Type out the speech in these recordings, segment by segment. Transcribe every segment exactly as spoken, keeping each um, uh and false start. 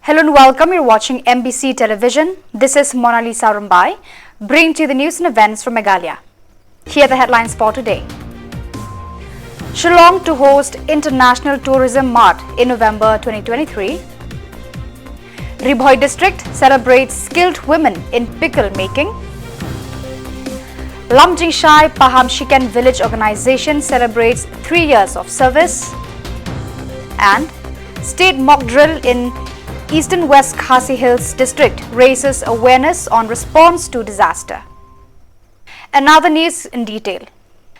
Hello and welcome. You're watching M B C Television. This is Mona Lisa Rumbai, bringing to you the news and events from Meghalaya. Here are the headlines for today. Shillong to host International Tourism Mart in November twenty twenty-three. Ri Bhoi district celebrates skilled women in pickle making. Lumjingshai Pahamshikan Village Organization celebrates three years of service. And state mock drill in Eastern West Khasi Hills district raises awareness on response to disaster. Another news in detail.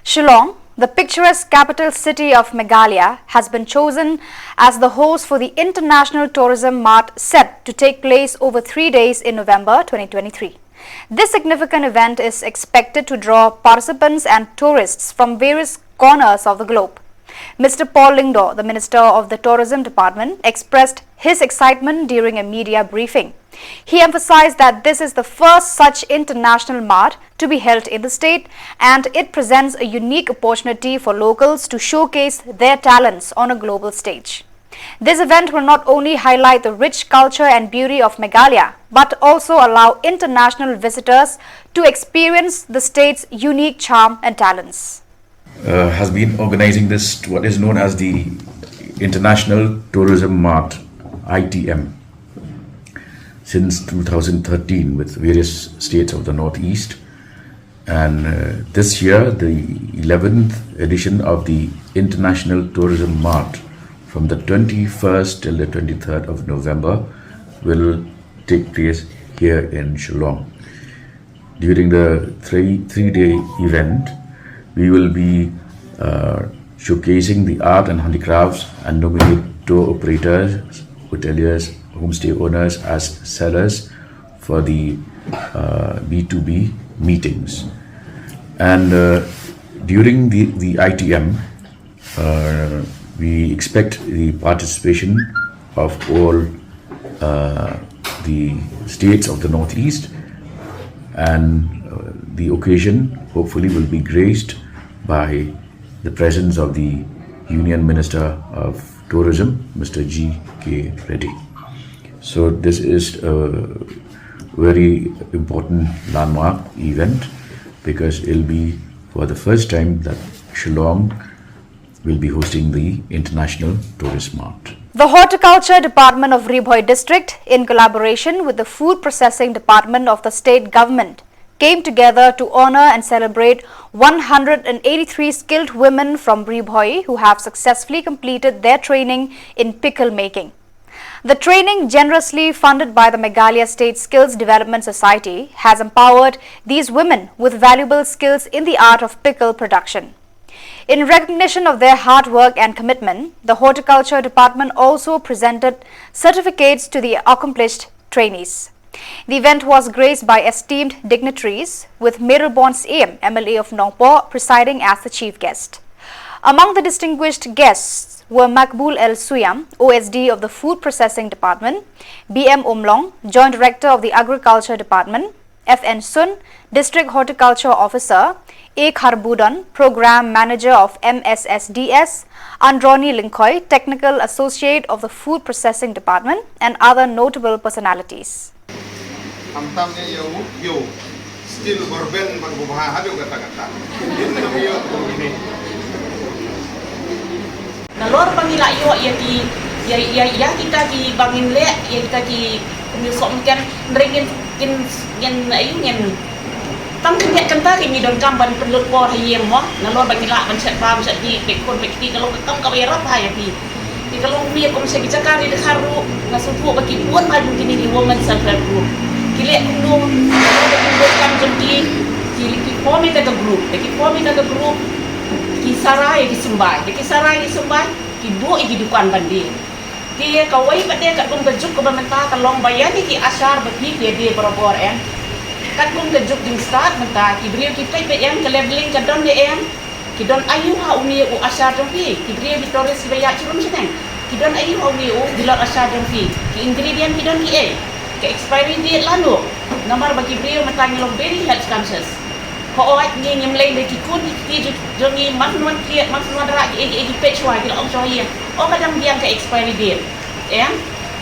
Shillong, the picturesque capital city of Meghalaya, has been chosen as the host for the International Tourism Mart set to take place over three days in November twenty twenty-three. This significant event is expected to draw participants and tourists from various corners of the globe. Mister Paul Lyngdoh, the Minister of the Tourism Department, expressed his excitement during a media briefing. He emphasized that this is the first such international mart to be held in the state, and it presents a unique opportunity for locals to showcase their talents on a global stage. This event will not only highlight the rich culture and beauty of Meghalaya, but also allow international visitors to experience the state's unique charm and talents. Uh, has been organizing this, what is known as the International Tourism Mart, I T M, since two thousand thirteen with various states of the Northeast. And uh, this year, the eleventh edition of the International Tourism Mart, from the twenty-first till the twenty-third of November, will take place here in Shillong. During the three, three-day event, we will be uh, showcasing the art and handicrafts and nominate tour operators, hoteliers, homestay owners as sellers for the uh, B two B meetings. And uh, during the, the I T M, uh, we expect the participation of all uh, the states of the Northeast, and uh, the occasion hopefully will be graced by the presence of the Union Minister of Tourism, Mister G K Reddy. So this is a very important landmark event because it'll be for the first time that Shillong will be hosting the International Tourist Mart. The Horticulture Department of Ri Bhoi District, in collaboration with the Food Processing Department of the state government, came together to honor and celebrate one hundred eighty-three skilled women from Ri Bhoi who have successfully completed their training in pickle making. The training, generously funded by the Meghalaya State Skills Development Society, has empowered these women with valuable skills in the art of pickle production. In recognition of their hard work and commitment, the Horticulture Department also presented certificates to the accomplished trainees. The event was graced by esteemed dignitaries, with Mayralborn Syiem, M L A of Nongpoh, presiding as the chief guest. Among the distinguished guests were Makbul L Suyam, O S D of the Food Processing Department, B M Umlong, Joint Director of the Agriculture Department, F N Sun, District Horticulture Officer, A Kharbudon, Program Manager of M S S D S, Androni Lyngkhoi, Technical Associate of the Food Processing Department, and other notable personalities. Khamtam ïa u, ïa u. Still Gorben bad u Bha haduh katta katta. Ïa u ïa u ïa u. Nalor ba ngi la ïoh ïa ki, ïa, ïa, ïa kita kiba ngin leh, ïa kita ki, kum ïa u sohmynken, hynrei ngin, ngin, ngin, aïu ngin. Tang khyndiat kynta ki ngi donkam ban pynlut por ha ïing mo. Nalor ba ngi lah ban shet bam shet dih, peit khun peit kti, ka long ka kam kaba ïarap bha ïa phi. Te ka long kum ïa kum sha ki jaka ri dkhar ruh, nga sngewthuh ba ki bun bha jong kine ki women self help group. Ki leh kumno, nalor ba ki donkam jong ki, ki, ki form ïa kata ka group, te ki form ïa kata ka group, ki sara ïa ki symbai, te ki sara ïa ki symbai, ki buh ïa ki dukan ban die. Te kawei pat de katkum ka juk kaba mynta ka long ba ïa kine ki ashar ba phi phi die barabor em. Katkum ka juk jingstad mynta ki briew ki peit ba em ka leveling ka don de em. Ki don aïu ha une u ashar jong phi, ki briew ki tourist kiba ïaid sharum shaneng. Ki don aïu ha une u bilor ashar jong phi, ki ingredient ki don kiei. Ka expiry date lano. Namar ba ki briew mynta ngi long very health conscious. Hooid ngi ngim lei da ki khun ki kti jong ngi, man wan thied man wan rah kiei kiei ki peit shuwa ki la ong shuwa ïa. O ka dang biang ka expiry date. Em?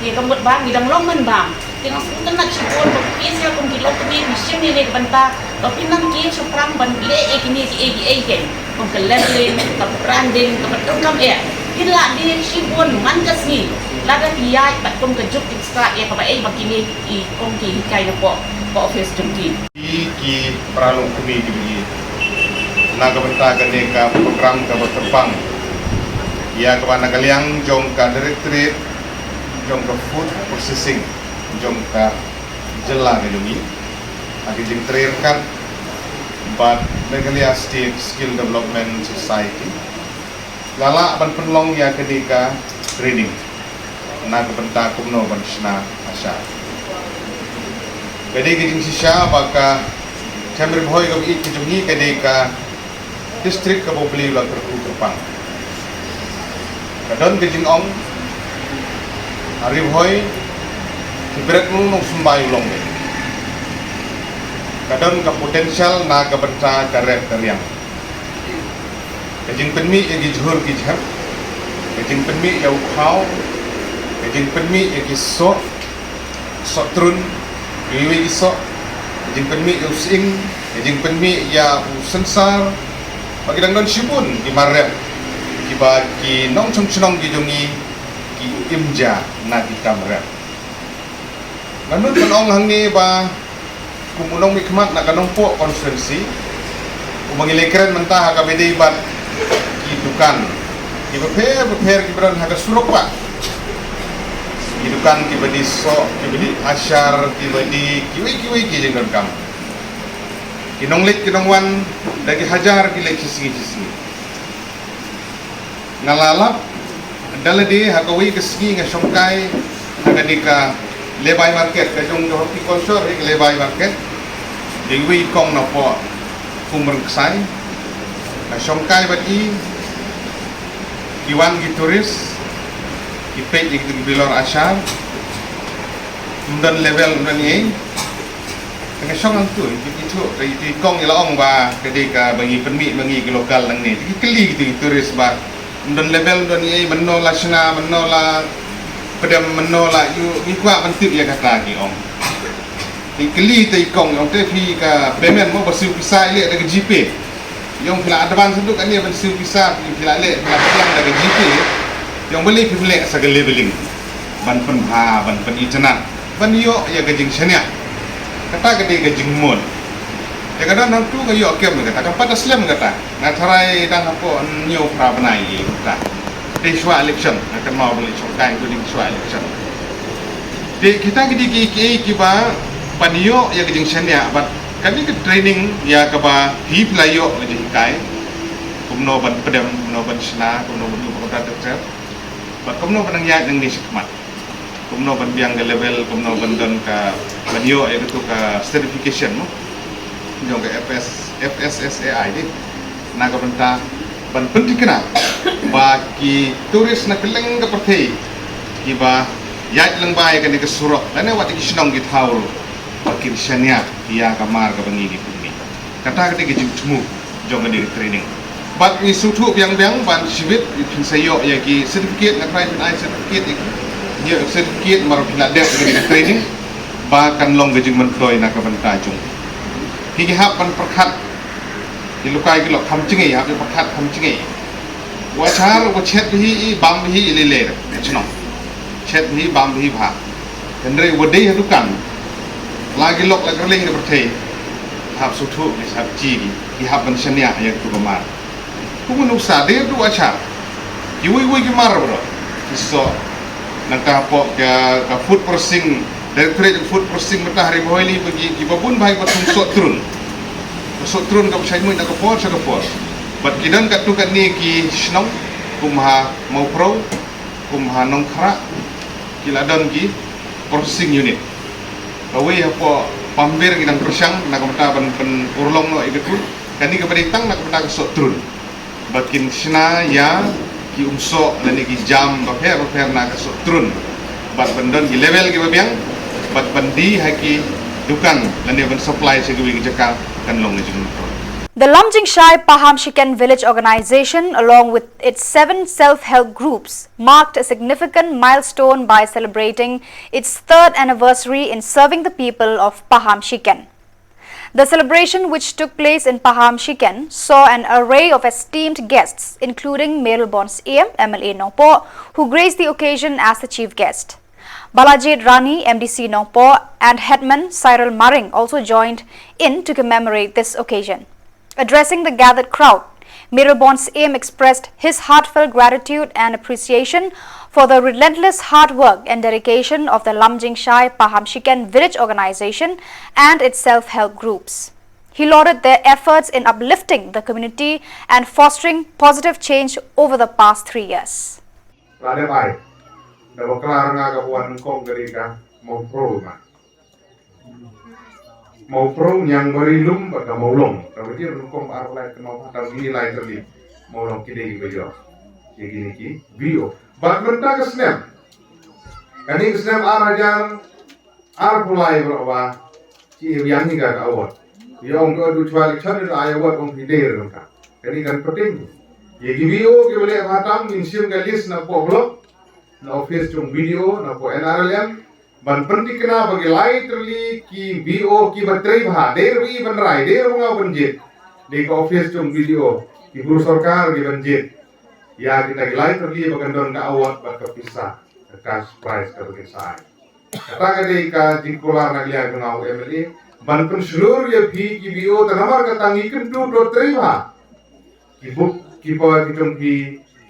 Ïa ka mut ba ngi dang long man bam. Te nga sngewtynnat shibun ba phi sha kum ki longkmie phi shim ïa kane ka bynta ba phin nang kiew shaphrang ban leh ïa kine kiei kiei kein, kum ka labeling, ka branding, kaba donkam eh. Phin lah leh shibun man ka sngi. Lada phi ïaid bad kum ka juk jingstad ïa kaba ei ba kine ki kum ki hikai napoh ka office jong ki. Ki, ki para longkmie kiba ïeit, na ka bynta kane ka program kaba kyrpang ïa kaba na ka liang jong ka Directorate jong ka Food Processing jong ka jylla ka jong ngi, ha ka jingtrei ryngkat bad Meghalaya State Skill Development Society, la lah ban pynlong ïa kane ka training na ka bynta kumno ban shna ashar. Ka dei ka jingshisha ba ka Them Ri Bhoi kaba ïeit ka jong ngi ka dei ka district kaba U Blei u la kyrkhu kyrpang. Ka don ka jingong, ha Ri Bhoi ki bret, u nongsymbai u long beit. Ka don ka potential na ka bynta ka rep ka riang. Ka jingpynmih ïa ki jhur ki jhep, ka jingpynmih ïa u khaw, ka jingpynmih ïa ki soh, soh trun, kiwei ki soh, ka jingpynmih ïa u sying, ka jingpynmih ïa u synsar. Bad ki dang don shibun ki mar rep kiba ki nongshong shnong ki jong ngi ki im ja na ki kam rep. Nga nud ban ong hangne ba kum u nongmihkhmat na ka Nongpoh constituency, kumba ngi leh kren mynta ha kaba ïadei bad ki dukan kiba pher bapher kiba don ha ka surok bah. Ki dukan kiba die soh, kiba die ashar, kiba die kiwei kiwei ki jingdonkam. Ki nongleit ki nongwan da ki hajar ki leit shisngi shisngi. Nga la lap da lade ha kawei ka sngi nga shongkai ha kane ka Lebai Market, ka jong Johor Tea Culture hi ka Lebai Market. Dei iwei i kong napoh Umrangksai. Nga shongkai bad i, ki wan ki tourist, ki peit ïa ki bilor ashar. Ym don level, ym don ei. Nga shong hangtu, ki, ki tu, ki, ki kong i la ong ba ka dei kaba ngi pynmih ma ngi ki local nangne. Ki kylli ki tu ki tourist ba ym don level, ym don ei, mynno la shna, mynno la pdem, mynno la ïoh, ngi kwah ban tip ïa kata, ki ong. Ki kylli te i kong, i ong te phi ka payment mo, ba siew pisa i leh da ka GPay. I ong phi la advance haduh kane ban siew pisa, phi la leh, phi la pdiang da ka GPay. I ong balei phim leh sa ka leveling ban pynbha, ban pynitynnad, ban ïoh ïa ka jingshaniah. Kata ka dei ka jingmut. Te ka don hangtu nga ïoh kem kata, kam pat da slem kata. Nga tharai dang hapoh hynñiew phra bnai ïa kata. Te shuwa election, nga kynmaw balei shongkai, including shuwa election. Te kita ki dei kiei kiei kiba ban ïoh ïa ka jingshaniah bad kane ka training ïa kaba phi phi la ïoh ka jinghikai. Kumno ban pdem, kumno ban shna, kumno ban ïoh ka tractor. Bad kumno ban nang ïaid nangne shakhmat. Kumno ban biang ka level, kumno ban don ka, ban ïoh ïa katu ka certification mo. Jong ka F S, F S S A I dei. Na ka bynta ban pynthikna ba ki tourist na kylleng ka pyrthei kiba ïaid lyngba ïa kane ka surok lane wat ki shnong ki thaw ruh ba kin shaniah ïa ka mar kaba ngi ngi pynmih. Kata ka dei ka jingthmu jong kane ka training. Bad ngi sngewthuh biang biang ban shibit phin sa ïoh ïa ki certificate, nga tharai phin ai certificate ïa ki. Ïoh certificate mar phin la dep ïa kane ka training ba kan long ka jingmyntoi na ka bynta jong ki. Ki hap ban pyrkhat. Ki lukai ki lok kham jingei, hap ki pyrkhat kham jingei. U achar uba chet bha hi, bam bha hi, i lei lei ka chnong. Chet bha hi, bam bha hi bha. Hynrei uba dei ha dukan, la ki lok la kylleng ka pyrthei, hap sngewthuh ki, hap ji ki, ki hap ban shaniah ïa katu ka mar. Kum u nuksa dei ruh u achar. Kiwei kiwei ki mar bro. Ki soh. Nangta hapoh ka, ka food processing, Directorate of Food Processing mynta ha Ri Bhoi lei ba ki, kiba bun bha kiba thung soh trun. Ka soh trun kaba shait muid na ka por sha ka por. Bad ki don katto katne ki shnong kum ha Mawphrew, kum ha Nongkhrah, ki la don ki processing unit. Kawei hapoh Pambir ki dang pyrshang na ka bynta ban pynurlong noh ïa katu. Kane kaba dei tang na ka bynta ka soh trun. Ba kin shna ïa ki umsoh lane ki jam bapher bapher na ka soh trun. Bad ban don ki label kiba biang, bad ban die ha ki dukan lane ban supply sha kiwei ki jaka kan long ka jingmyntoi. The Lumjingshai Pahamshiken Village Organization, along with its seven self-help groups, marked a significant milestone by celebrating its third anniversary in serving the people of Pahamshiken. The celebration, which took place in Pahamshiken, saw an array of esteemed guests, including Mayralborn Syiem, M L A Nongpoh, who graced the occasion as the chief guest. Balajied Rani, M D C Nongpoh, and Headman Cyril Maring also joined in to commemorate this occasion. Addressing the gathered crowd, Mayralborn Syiem expressed his heartfelt gratitude and appreciation for the relentless hard work and dedication of the Lumjingshai Pahamshiken Village Organization and its self-help groups. He lauded their efforts in uplifting the community and fostering positive change over the past three years. La dep ai. Da bakla nga ka wan kong ka dei ka Mawpro ma. Mawpro, Niangbari Lum bad ka Mawlong. Ka ba jir kong ar lai ka Mawpro, tang kini lai terli. Mawlong ki dei ki ba jor. Ki kini ki V O. Bad mynta ka snem. Kani ka snem ar hajar arphew lai ba, ki ïa biang hi ka award. Ïa ong ka du chwa ki chon ai award ong ki dei ruh ka. Kani kan pynting. Ïa ki V O ki ba leh ba tam ngin shim ka list na poh block, na office jong B D O, na poh N R L M, ban pynthikna ba ki lai tylli ki V O ki ba trei bha, dei ruh i ban rai, dei ruh nga ban jied. Dei ka office jong B D O, ki bru sorkar ki ban jied. Ïa kita ki lai tylli ba kan don ka award bad ka pisa, ka cash prize ka ba kin sa ai. Kata ka dei ka jingkular na ka liang jong nga u M L A. Ban pynshlur ïa phi ki V O, tang namar kata ngi kyntu to trei bha. Ki book keeper ki jong phi,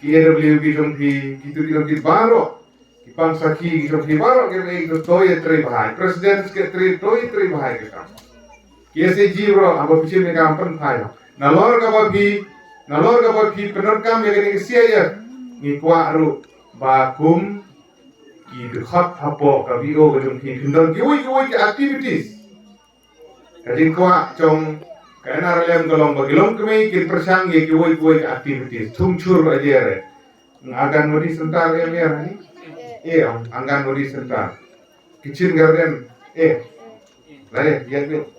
ki A W ki jong phi, ki tu ki jong phi baroh. Ki pang sakhi ki jong phi baroh ki rei to ïa trei bha. President secretary to ïa trei bha ki kam. Ki S H G baroh haba phi shim ïa kam pynphai. Nalor kaba phi, nalor kaba phi pyndonkam ïa kane ka C I F. Ngi kwah ruh ba kum ki dkhot hapoh ka V O ka jong phi phin don kiwei kiwei ki activities. Ka jingkwah jong ka N R L M ka long ba ki longkmie kin pyrshang ïa kiwei kiwei ki activities. Thung chur ajer. Anganwadi center em er ni. Eh, Anganwadi center. Kitchen garden. Eh. Lare, ïa bit.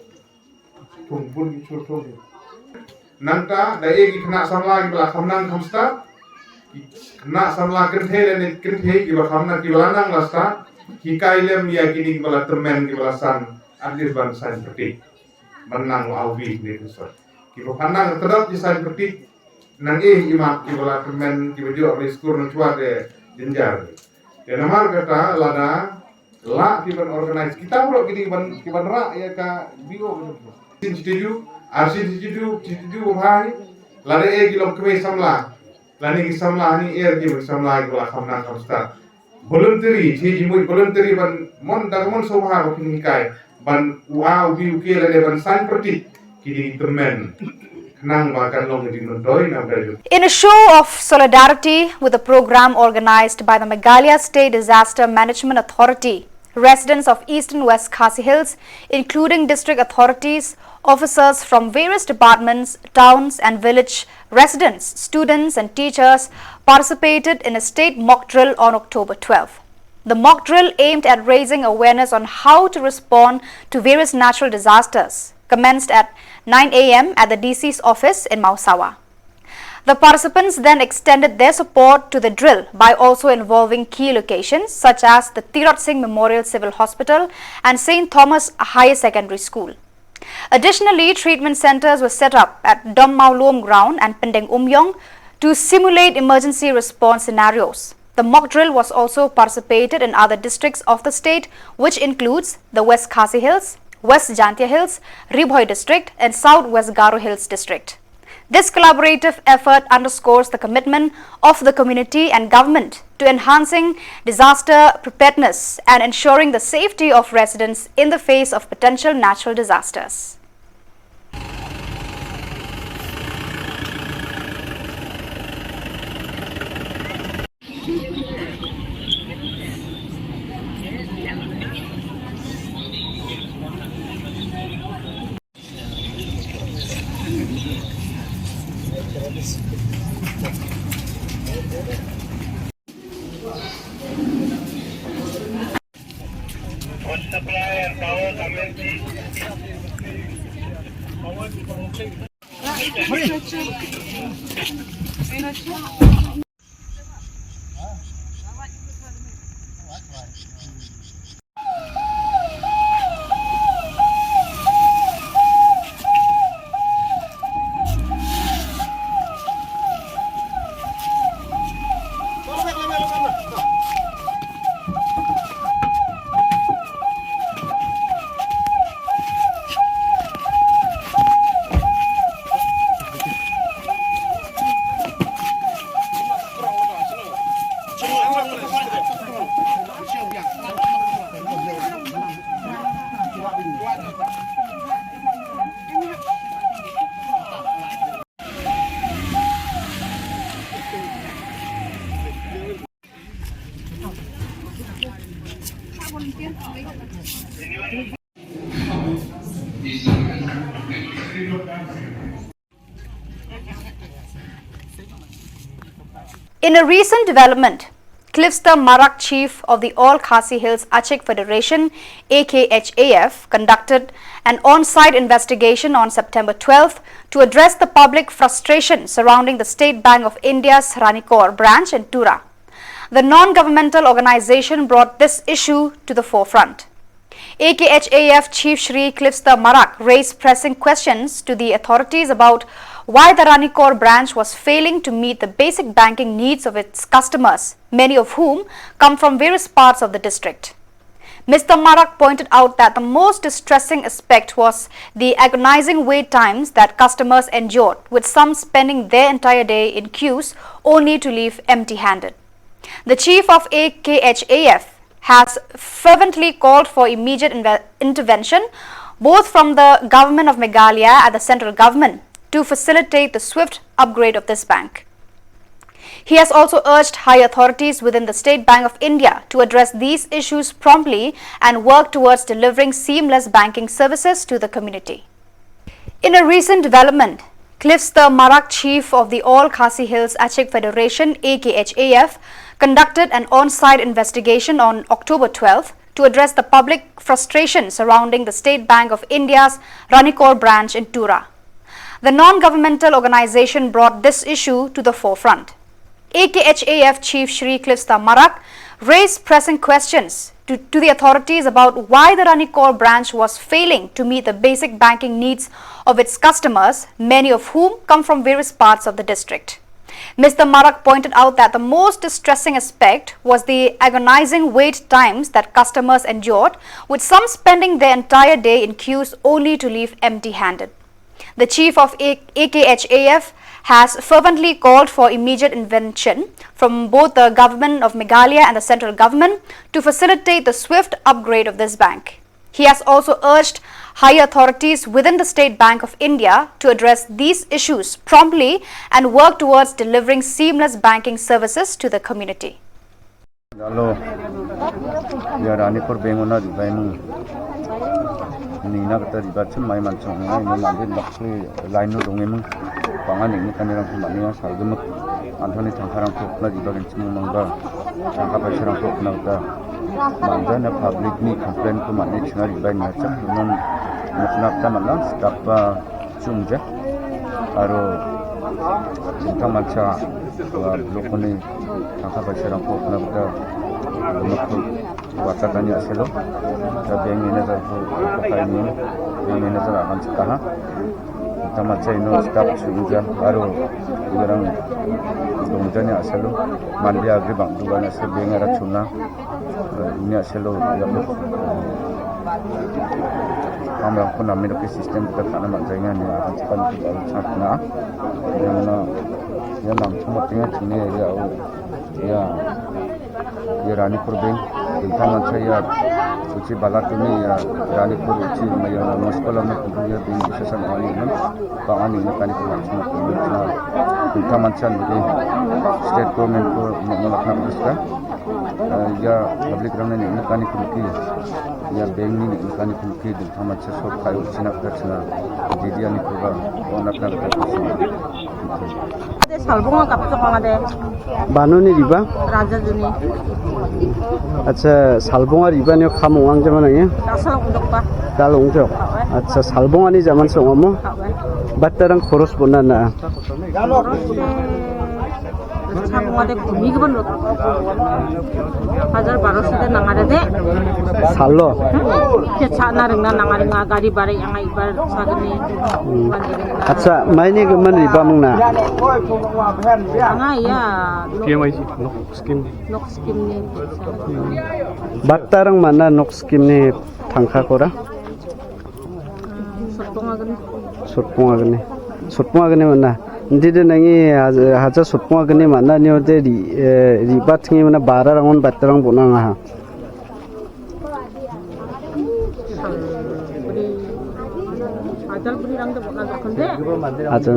Thung bun ki chur thung. Nangta da e ki khynnah samla ki ba la kham nang kham stad. Ki khynnah samla kynthei lane kynthei ki ba kham nang ki ba la nang la stad. Ki kai lem ïa kini ki ba la tymmen ki ba la san, at least ban sign pyrthei. Ban nang wa au bi ni ki sot. Ki ba kham nang tdap ki sign pyrthei. Nang e i mat ki ba la tymmen ki ba jor ni skur nang chwa de jynjar. Te namar kata lada lah ki ban organize. Kita baroh kini ban, ki ban rah ïa ka V O. Shisien shi taïew, ar shisien shi taïew, shi taïew bha hi. Lada e ki longkmie samla. Lane ki samla hani er ki samla ki ba la kham nang kham stad. Voluntary, shi jingmut voluntary ban mon da mon sngewbha ba phin hikai. Ban u a u bi u ke lane ban sign pyrthei. Ki dei tymmen. Khnang ba kan long ka jingmyntoi na ka jong. In a show of solidarity with the program organized by the Meghalaya State Disaster Management Authority, residents of Eastern West Khasi Hills, including district authorities, officers from various departments, towns and village residents, students and teachers participated in a state mock drill on October twelfth. The mock drill aimed at raising awareness on how to respond to various natural disasters, commenced at nine A M at the D C's office in Mawsawa. The participants then extended their support to the drill by also involving key locations such as the Tirot Singh Memorial Civil Hospital and Saint Thomas Higher Secondary School. Additionally, treatment centers were set up at Dom Mawlum Ground and Pyndengumiong to simulate emergency response scenarios. The mock drill was also participated in other districts of the state, which includes the West Khasi Hills, West Jaintia Hills, Ri Bhoi District, and South West Garo Hills District. This collaborative effort underscores the commitment of the community and government to enhancing disaster preparedness and ensuring the safety of residents in the face of potential natural disasters. Food supply and power coming. In a recent development, Clivester Marak, chief of the All Khasi Hills Achik Federation, A K H A F, conducted an on-site investigation on September twelfth to address the public frustration surrounding the State Bank of India's Ranikor branch in Tura. The non-governmental organization brought this issue to the forefront. A K H A F Chief Shri Clivester Marak raised pressing questions to the authorities about why the Ranikor branch was failing to meet the basic banking needs of its customers, many of whom come from various parts of the district. Mister Marak pointed out that the most distressing aspect was the agonizing wait times that customers endured, with some spending their entire day in queues only to leave empty-handed. The chief of A K H A F has fervently called for immediate inve- intervention, both from the government of Meghalaya and the central government, to facilitate the swift upgrade of this bank. He has also urged high authorities within the State Bank of India to address these issues promptly and work towards delivering seamless banking services to the community. In a recent development, Clivester Marak, chief of the All Khasi Hills Achik Federation, A K H A F, conducted an on-site investigation on October twelfth to address the public frustration surrounding the State Bank of India's Ranikor branch in Tura. The non-governmental organization brought this issue to the forefront. A K H A F Chief Shri Clivester Marak raised pressing questions to, to the authorities about why the Ranikor branch was failing to meet the basic banking needs of its customers, many of whom come from various parts of the district. Mister Marak pointed out that the most distressing aspect was the agonizing wait times that customers endured, with some spending their entire day in queues only to leave empty-handed. The chief of A- A K H A F has fervently called for immediate intervention from both the government of Meghalaya and the central government to facilitate the swift upgrade of this bank. He has also urged higher authorities within the State Bank of India to address these issues promptly and work towards delivering seamless banking services to the community. Dalo, ïa Ranikor Bank u na ribai mung. Nina kata ribai chim mai man chong ngai mo mandi bakli line no dong mung. Panga ning ni kani rang kumani ya sal gemuk. Anthony Thangkharang tok na ribai kan chim mung ba. Thangkha paisarang tok na kata. Manja na public ni complain kumani chuna ribai na chak. Non mukna kata mana stop ba. Chumja. Aro, tang mancha, wa, block ni, tangka paisarang ko, na bda, block ko, wata tanya selo. Ta bank manager ko, ko kai ni, bank manager akan sekaha. Tang mancha ino stop chumja. Aro, ibarang, dongja ni aselo. Mandia agri bang, duga na se bank ara chuna. Ini aselo, ya, amra ko na mino ke system ka kana ma jainga ni akan sepan ko chat na. Yang na, yang nang cuma tinggal sini ya, ya, ya Ranipur Bank, Dengthang Mancha ya, uchi Balatuni ya, Ranipur uchi, ma ya, ma sekolah ma kumpul ya, di session awal ini, pangan ini kani ko cuma kumpul na. Dengthang Mancha ni, state government ko, ma, ma lakna. Eh, ïa public rang ne ne kani kumki. Ïa bank ni ne kani kumki, Dengthang Mancha sor kayu china ka china. Didi ani kuba, ko nak nak ka china. Ade Salbong ka pito kong ade. Bano ni riba? Raja Juni. Acha, Salbong riba ni khamung ang jaman ngi? Dal ung jok. Acha, Salbong ni jaman song mo? Batarang khorus bona na. Hajar baroso de nang are de. Salo. Ke cha na ring na nang are nga gari bare yang ai bar sagni. Hmm. Acha, maini ke mani bamung na. Anga ya. T M I C, nok skim. Nok skim ni. Batarang mana nok skim ni thangkha kora. Sotpung agni. Sotpung agni. Sotpung agni mana. Ndi de nangi haja, haja sotpung agni mana ni ode ri, eh, ri bat ngi mana bara rangon bat rang bona nga ha. Hajar bri rang de bona dokon de. Acha.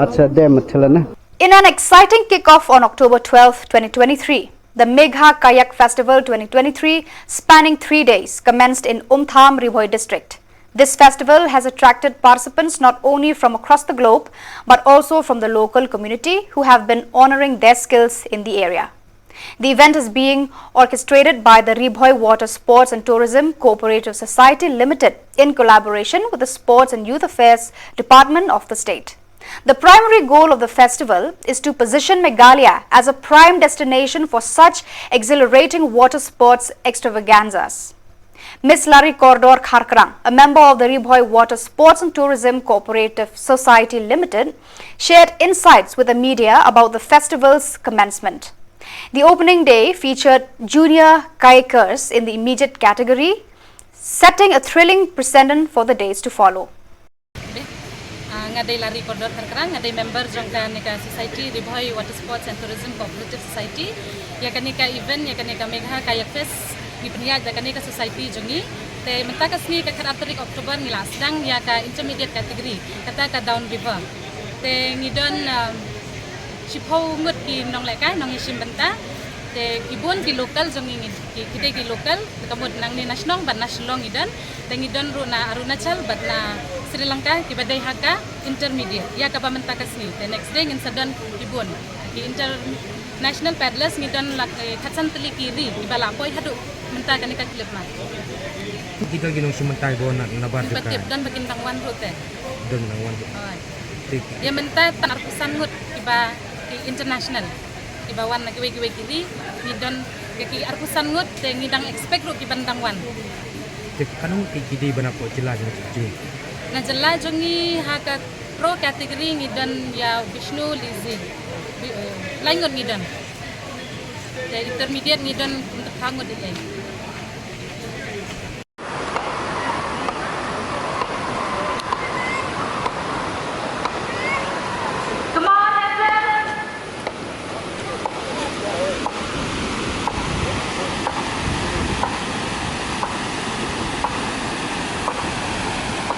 Acha de mathala na. In an exciting kick-off on October twelfth, twenty twenty-three, the Megha Kayak Festival twenty twenty-three, spanning three days, commenced in Umtham, Ri Bhoi District. This festival has attracted participants not only from across the globe, but also from the local community who have been honoring their skills in the area. The event is being orchestrated by the Ri Bhoi Water Sports and Tourism Cooperative Society Limited in collaboration with the Sports and Youth Affairs Department of the state. The primary goal of the festival is to position Meghalaya as a prime destination for such exhilarating water sports extravaganzas. Miss Lari Kordor Kharkrang, a member of the Ri Bhoi Water Sports and Tourism Cooperative Society Limited, shared insights with the media about the festival's commencement. The opening day featured junior kayakers in the immediate category, setting a thrilling precedent for the days to follow. Ah, nga dei Lari Kordor Kharkrang, nga dei member jong kane ka society Ri Bhoi Water Sports and Tourism Cooperative Society. Ïa kane ka event, ïa kane ka Megha Kayak Fest, ngi pynïaid da kane ka society jong ngi. Te mynta ka sngi ka khatar tarik October ngi la sdang ïa ka intermediate category, kata ka down river. Te ngi don, ah, shiphew ngut ki nonglehkai, nongïashim bynta. Te ki bun ki local jong ngi, ki, ki dei ki local, ka mut nangne na shnong bad na Shillong ngi don. Te ngi don ruh na Arunachal bad na Sri Lanka, kiba dei ha ka intermediate ïa kaba mynta ka sngi. Te next day ngin sa don ki bun ki international paddlers, ngi don la, eh, khatsan tylli ki ri kiba la poi haduh mynta kane ka cliff mar. Ki don ki nongshim bynta kiba wan na, nabar. Kiba tip don ba kin dang wan ruh te. Don dang wan ruh. Oi. Te ki, ïa mynta tang arphew san ngut kiba ki international. Kiba wan na kiwei kiwei ki ri, ngi don ki arphew san ngut, te ngi dang expect ruh kiban dang wan. Te katno ngut ki, ki dei ban ap jylla jong ngi? Na jylla jong ngi ha ka pro category ngi don ïa Vishnu Lizzy. Bi-, eh, lai ngut ngi don. Te intermediate ngi don kum tyrpang ngut ïa. Come on, Helen!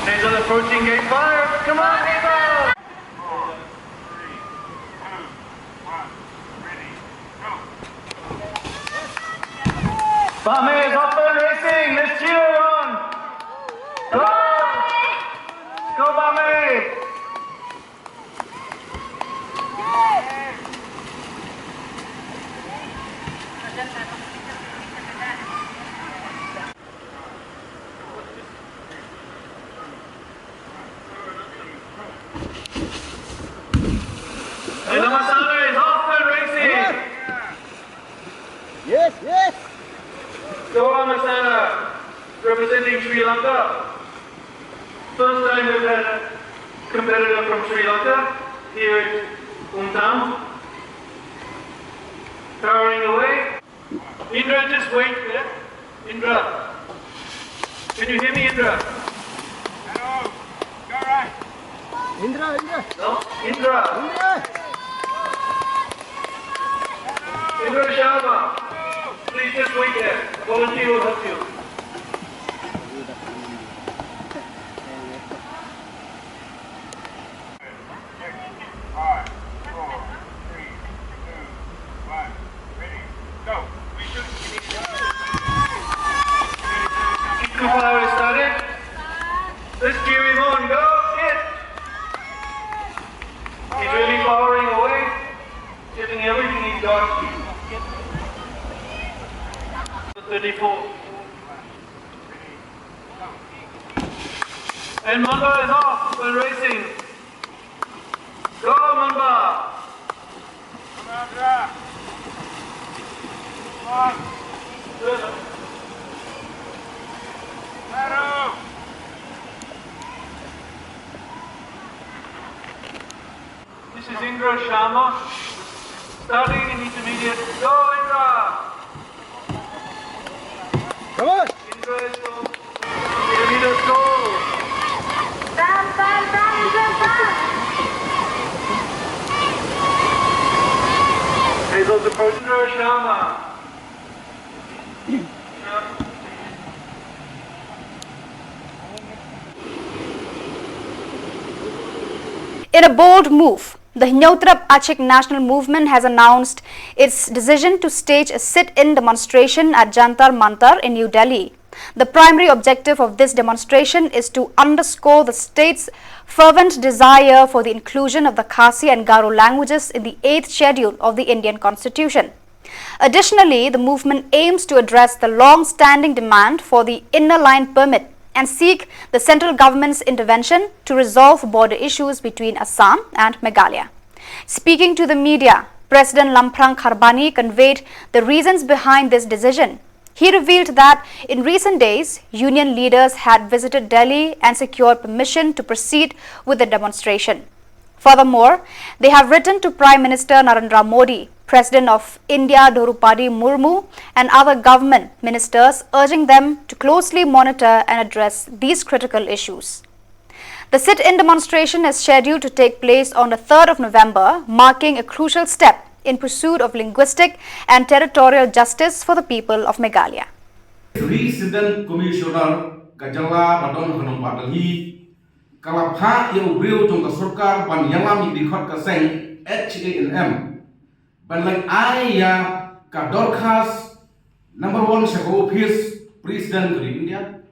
There's an approaching gate five. Come on, Helen! Bame is off and racing. Let's cheer him on. Go! Go, Bame! Hey, Lamasana is off and racing. Yes, yes. Go Lamasana, representing Sri Lanka. First time we've had a competitor from Sri Lanka here at Umtham. Powering away. Indra, just wait there. Indra, can you hear me, Indra? Hello. You all right? Indra, Indra. No? Indra. Indra. Indra Sharma. Please just wait there. A volunteer will help you. Five, four, three, two, one. Ready, go. Kepala started. Let's cheer him on. Go, kid. He's really powering away. Getting everything he's got. Thirty-four. And Mamba is off and racing. Go, Mamba! This is Indra Sharma, starting in intermediate. Go, Indra! Come on! Indra is from intermediate. Go! Bam, bam, bam, Indra, bam! He's also Indra Sharma. In a bold move, the Hynñiewtrep Achik National Movement has announced its decision to stage a sit-in demonstration at Jantar Mantar in New Delhi. The primary objective of this demonstration is to underscore the state's fervent desire for the inclusion of the Khasi and Garo languages in the eighth schedule of the Indian Constitution. Additionally, the movement aims to address the long-standing demand for the Inner Line Permit and seek the central government's intervention to resolve border issues between Assam and Meghalaya. Speaking to the media, President Lamphrang Kharbani conveyed the reasons behind this decision. He revealed that in recent days, union leaders had visited Delhi and secured permission to proceed with the demonstration. Furthermore, they have written to Prime Minister Narendra Modi, President of India Droupadi Murmu, and other government ministers, urging them to closely monitor and address these critical issues. The sit-in demonstration is scheduled to take place on the third of November, marking a crucial step in pursuit of linguistic and territorial justice for the people of Meghalaya. Resident Commissioner ka jylla ba don ha nongbah Delhi ka la phah ïa u briew jong ka sorkar ban ïalam ïa ki dkhot ka seng H A N M ban leit ai ïa ka dorkhas number one sha ka ophis President ka ri India,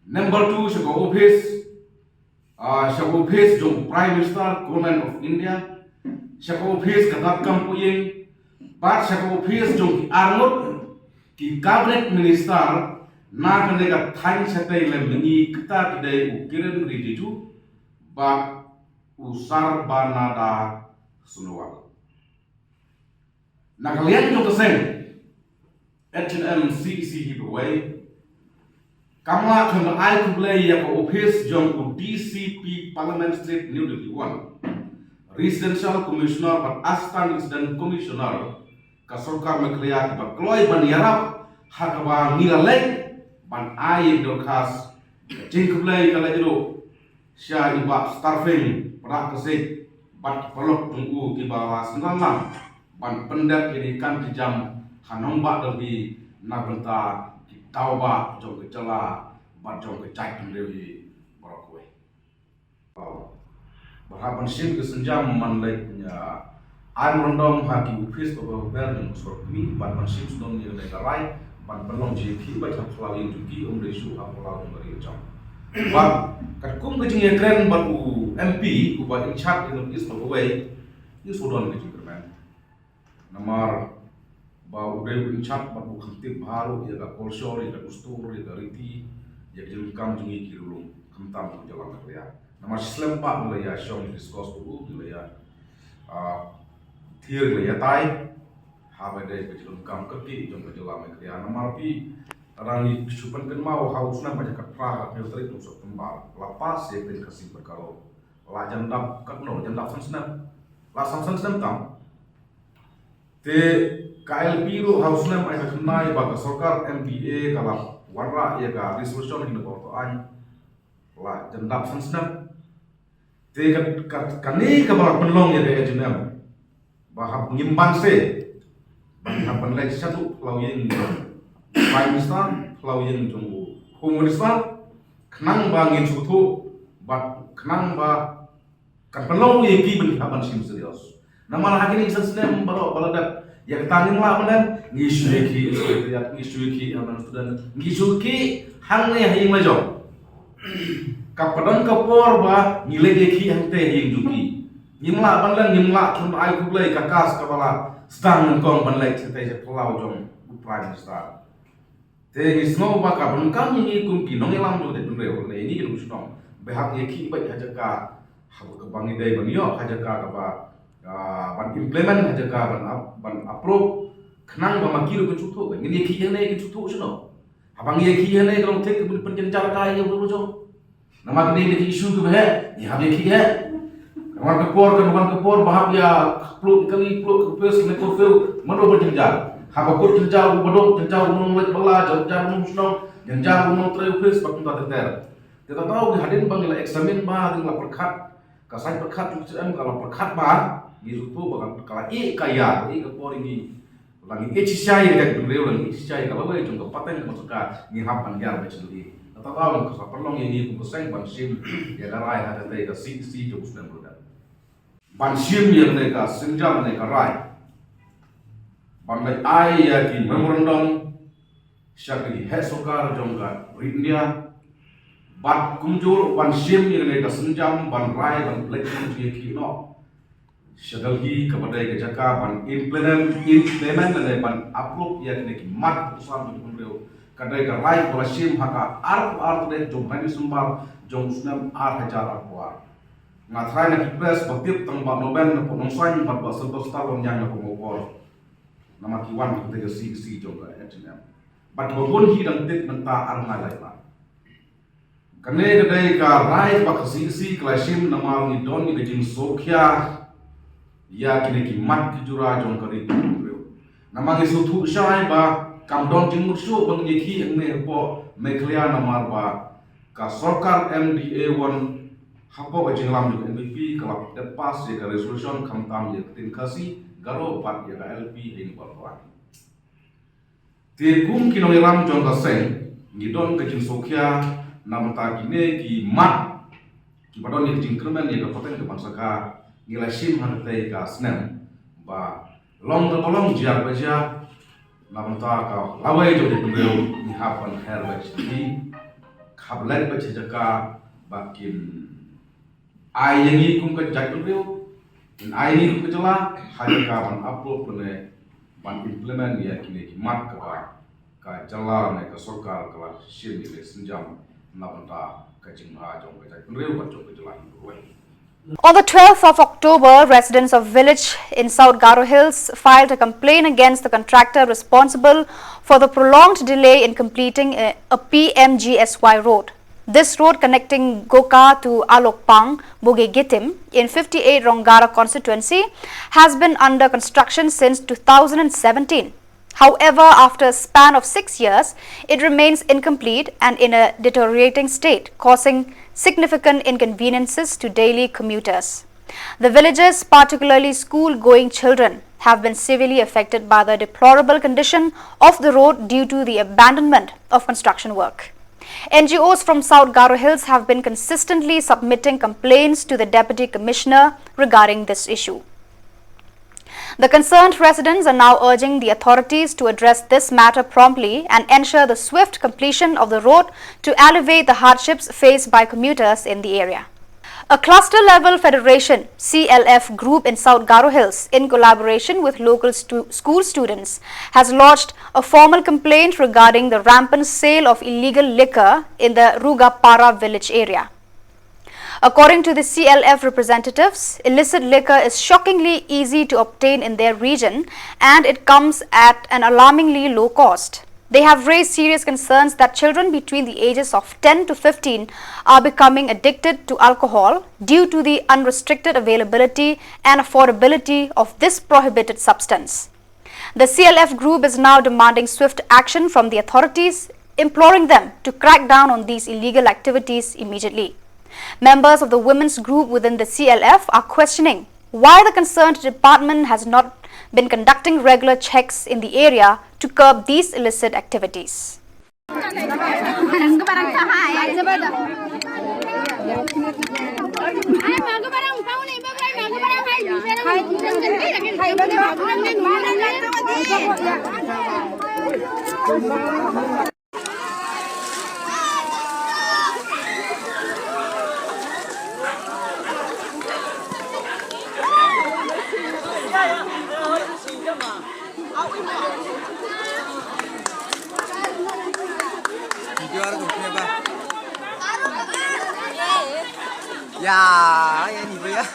number two sha ka ophis ah, sha ka ophis jong Prime Minister Government of India, sha ka ophis ka dak kam puying, bad sha ka ophis jong ki arngut ki Cabinet Minister na kane ka thaiñ shatei lem mynni, kita ki dei u Kiren Rijiju bad u Sarbananda Sonowal. Na ka liang jong ka seng H A N M C E C hi bawei, kam lah khlem da ai khublei ïa ka ophis jong u D C P Parliament Street, New Delhi one, Residential Commissioner bad Assistant Resident Commissioner ka sorkar Meghalaya kiba kloi ban ïarap ha kaba ngi la leit ban ai ïa ki dorkhas. Ka jingkhublei ka la ïaduh sha i Bah Starfing Pradap Ksik bad ki paralok jong u kiba la sngewlang ban pyndep ïa kane ka kam jam ha nongbah Delhi na bynta ki tawbah jong ka jylla bad jong ka jaitbynriew hi baroh kawei. Bad hap ban shim ka sienjam ban leit ai memorandum ha ki ophis bapher bapher jong ka sorkar bad ban shim sdang ïa kane ka rai ban pynlong jingïakhih bad ha phyllaw ïing jong ki, ym dei shuh ha phyllaw jong ka ri ka jong. Bad katkum ka jingïakren bad u M P uba in charge ïa ka North East bapher bapher, ngi shu don ka jingkyrmen. Namar ba u dei u in charge bad u kham tip bha ruh ïa ka culture, ïa ka dustur, ïa ka riti, ïa ka jingdonkam jong ngi ki riewlum, khamtam ka jylla Meghalaya. Namar shi slem pat ngi la ïa shong discuss bad u, ngi la ïa, ah, thied, ngi la ïa tai ha ba dei ka jingdonkam kyrkieh jong ka jylla Meghalaya. Namar phi, lada ngi shu pynkynmaw ha u snem ba khatphra, ha ka hynñiew tarik u September la pass ïa ka Khasi Pynkhasi Pynkharo. La jan dap katno, jan dap san snem. La san san snem tam. Te ka I L P ruh ha u snem ar hajar khyndai ba ka sorkar M P A ka la wanrah ïa ka resolution kine baroh to aiñ. La jan dap san snem. Te ka, ka, kane kaba la pynlong ïa ka H A N M ba hap ngim banse ban hap ban leit shaduh phyllaw ïing jong u Prime Minister, phyllaw ïing jong u Home Minister, khnang ba ngin sngewthuh bad khnang ba kan pynlong ïa ki ban hap ban shim serious. Namar ha kine ki san snem baroh ba la dep, ïa kata ngim lah ban leit, ngi shu ïakhih Secretariat, ngi shu ïakhih ha ban student, ngi shu ïakhih hangne ha ïing la jong. Ka pdeng ka por ba ngi leit ïakhih hangtei ha ïing jong ki, ngim lah ban leit, ngim lah ban ai khublei ka kas kaba la sdang nyngkong ban leit shatei sha phyllaw jong u Prime Minister. Te ngi sngew ba ka pyndonkam ïa ngi kum ki nongïalam jong ka jaitbynriew, lane ïa ngi ki nongshong shnong, Ba hap ïa ki bad ha jaka haba ka bang ïa dei ban ïoh ha jaka kaba, ah, ban implement ha jaka ban ap-, ban approve. Khnang ba ma ki ruh kin sngewthuh ba ngin ïa ki ïa ne kin sngewthuh shano. Haba ngi ïa ki ïa ne ka long thik ka ban pynjynjar ka ïa u ruh jong. Namar kine ki issue kiba heh ngi hap ïa ki heh. Ka wan ka por, ka wan ka por ba hap ïa pluh kali pluh ka pes ne ko feu mano ba jynjar. Haba kut jynjar u baduk, jynjar u nongleit bala, jynjar u nongshnong, jynjar u nongtrei office ba kumta ter ter. Te ta tau ngi hadien ba ngi la examine ba ngi la pyrkhat, ka saiñ pyrkhat U C M ka la pyrkhat ba ngi rutu ba ka la ïeh ka ïa ïeh ka por ngi la ngi ïeh shisha ïa ka briew, la ngi ïeh shisha ïa ka lawei jong ka pateng ka masuka ngi hap ban ïar ba chili. Ta tau ka sa pynlong ïa ngi kum ka seng ban shim ïa ka rai ha kata ka C E C jong U S N E M ruh da ban shim ïa kane ka sienjam ne ka rai ban leit ai ïa ki memorandum sha ki heh sorkar jong ka ri India. Bad kumjuh ban shim ïa kane ka sienjam ban rai ban pynleit ïa ki noh sha Delhi kaba dei ka jaka ban implement, implement lane ban approve ïa kine ki mat putuh jong ka briew. Ka dei ka rai ba la shim ha ka arphew ar tarik jong u bnai December jong u snem ar hajar arphew ar. Nga tharai na ki press ba tip tang Bah Noben na Port Nongsaiñ bad Bah Sylvester Wanniang na Port Mawphor. Namar ki wan ki tei ka C E C jong ka H and M. Bad kiba bun hi dang tip mynta ar ngai lai la. Kane ka dei ka rai ba ka C E C ka la shim namar ngi don ngi ka jingsngewkhia ïa kine ki mat ki jura jong ka ri ka briew. Namar ngi sngewthuh shai ba kam don jingmut shuh ba ngi ïa ki ïa ne hapoh Meghalaya namar ba ka sorkar M D A one hapoh ka jinglam jong N P P ka la dep pass ïa ka resolution khamtam ïa ka ktien Khasi, Garo bad ïa ka L P ha Ïing Dorbar. Te kum ki nongïalam jong ka seng ngi don ka jingsngewkhia na bynta kine ki mat kiba don ïa ka jingkyrmen ïa ka pateng ka ban saka. Ngi la shim ha katei ka snem ba long kaba long, jia ba jia, na bynta ka lawei jong ka briew ngi hap ban her beit sha ki, hap leit beit sha jaka ba kin ai ïa ngi kum ka jaitbynriew, kin ai ïa ngi kum ka jylla ha jaka ban approve ne ban implement ïa kine ki mat kaba ka jylla ne ka sorkar ka la shim ïa ka sienjam na bynta ka jingbha jong ka jaitbynriew bad jong ka jylla hi ruh. On the twelfth of October, residents of village in South Garo Hills filed a complaint against the contractor responsible for the prolonged delay in completing a, a P M G S Y road. This road connecting Goka to Alokpang, Bogegitim, in fifty-eight Ronggara constituency has been under construction since two thousand seventeen. However, after a span of six years, it remains incomplete and in a deteriorating state, causing significant inconveniences to daily commuters. The villagers, particularly school-going children, have been severely affected by the deplorable condition of the road due to the abandonment of construction work. N G Os from South Garo Hills have been consistently submitting complaints to the Deputy Commissioner regarding this issue. The concerned residents are now urging the authorities to address this matter promptly and ensure the swift completion of the road to alleviate the hardships faced by commuters in the area. A cluster level federation, C L F, group in South Garo Hills, in collaboration with local stu- school students, has lodged a formal complaint regarding the rampant sale of illegal liquor in the Rugapara village area. According to the C L F representatives, illicit liquor is shockingly easy to obtain in their region and it comes at an alarmingly low cost. They have raised serious concerns that children between the ages of ten to fifteen are becoming addicted to alcohol due to the unrestricted availability and affordability of this prohibited substance. The C L F group is now demanding swift action from the authorities, imploring them to crack down on these illegal activities immediately. Members of the women's group within the C L F are questioning why the concerned department has not been conducting regular checks in the area to curb these illicit activities. Yeah, yeah, yeah.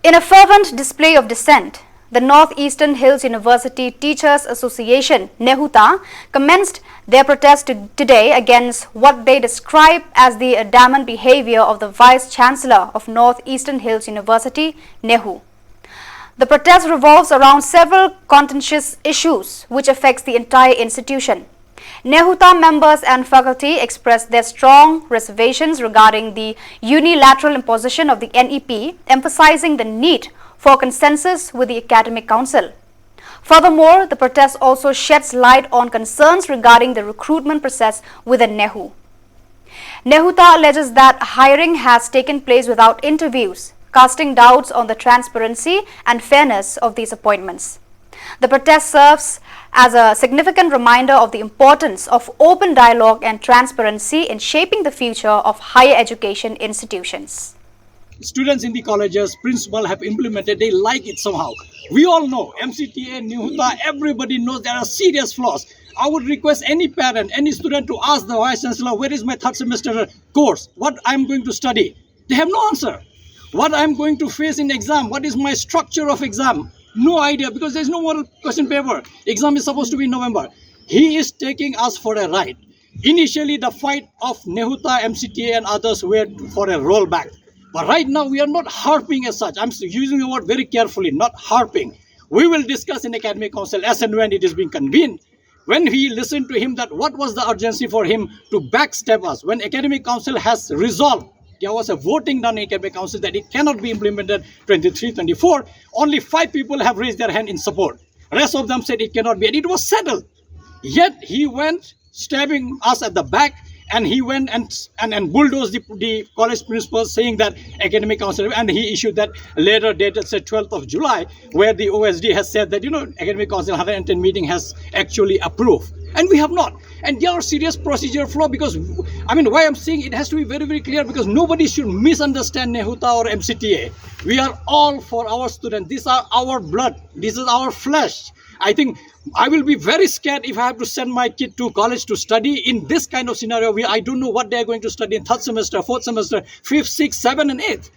In a fervent display of dissent, the Northeastern Hills University Teachers Association, NEHUTA, commenced their protest to- today against what they describe as the adamant behavior of the Vice Chancellor of Northeastern Hills University, NEHU. The protest revolves around several contentious issues which affects the entire institution. NEHUTA members and faculty expressed their strong reservations regarding the unilateral imposition of the NEP, emphasizing the need for consensus with the Academic Council. Furthermore, the protest also sheds light on concerns regarding the recruitment process within NEHU. NEHUTA alleges that hiring has taken place without interviews, casting doubts on the transparency and fairness of these appointments. The protest serves as a significant reminder of the importance of open dialogue and transparency in shaping the future of higher education institutions. Students in the colleges, principal have implemented, they like it somehow. We all know M C T A, NEHUTA, everybody knows there are serious flaws. I would request any parent, any student to ask the Vice Chancellor, where is my third semester course? What I'm going to study? They have no answer. What I'm going to face in exam? What is my structure of exam? No idea, because there's no more question paper. Exam is supposed to be in November. He is taking us for a ride. Initially, the fight of NEHUTA, M C T A, and others were for a rollback. But right now, we are not harping as such. I'm using the word very carefully, not harping. We will discuss in Academic Council as and when it is being convened. When we listen to him, that what was the urgency for him to backstep us? When Academic Council has resolved, there was a voting done in Academic Council that it cannot be implemented twenty-three, twenty-four. Only five people have raised their hand in support. Rest of them said it cannot be, and it was settled. Yet he went stabbing us at the back, and he went and and, and bulldozed the, the college principal, saying that Academic Council, and he issued that letter dated, say, twelfth of July, where the O S D has said that, you know, Academic Council hundred and ten meeting has actually approved, and we have not. And there are serious procedure flaw because, I mean, why I'm saying it has to be very, very clear, because nobody should misunderstand NEHUTA or M C T A. We are all for our students. These are our blood. This is our flesh. I think I will be very scared if I have to send my kid to college to study in this kind of scenario where I don't know what they are going to study in third semester, fourth semester, fifth, sixth, seventh, and eighth.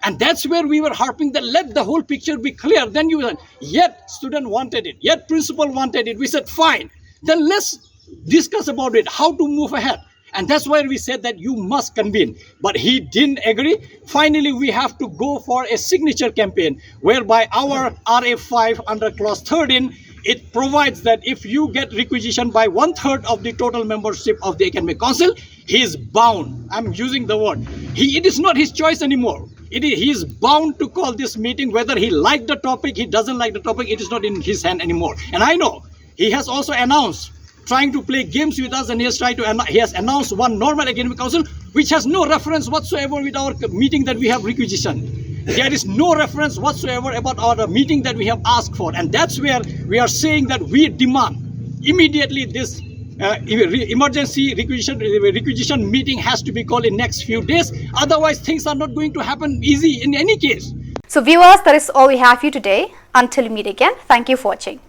And that's where we were harping that let the whole picture be clear. Then you, yet student wanted it, yet principal wanted it. We said, fine, then let's discuss about it, how to move ahead. And that's why we said that you must convene. But he didn't agree. Finally, we have to go for a signature campaign whereby our R A five under clause thirteen, it provides that if you get requisition by one third of the total membership of the Academic Council, he is bound. I'm using the word. He, it is not his choice anymore. It is, he is bound to call this meeting, whether he liked the topic, he doesn't like the topic, it is not in his hand anymore. And I know he has also announced trying to play games with us, and he has tried to anno- he has announced one normal Academic Council which has no reference whatsoever with our meeting that we have requisition. There is no reference whatsoever about our meeting that we have asked for, and that's where we are saying that we demand immediately this uh, re- emergency requisition requisition meeting has to be called in next few days. Otherwise, things are not going to happen easy in any case. So, viewers, that is all we have for you today. Until we meet again, thank you for watching.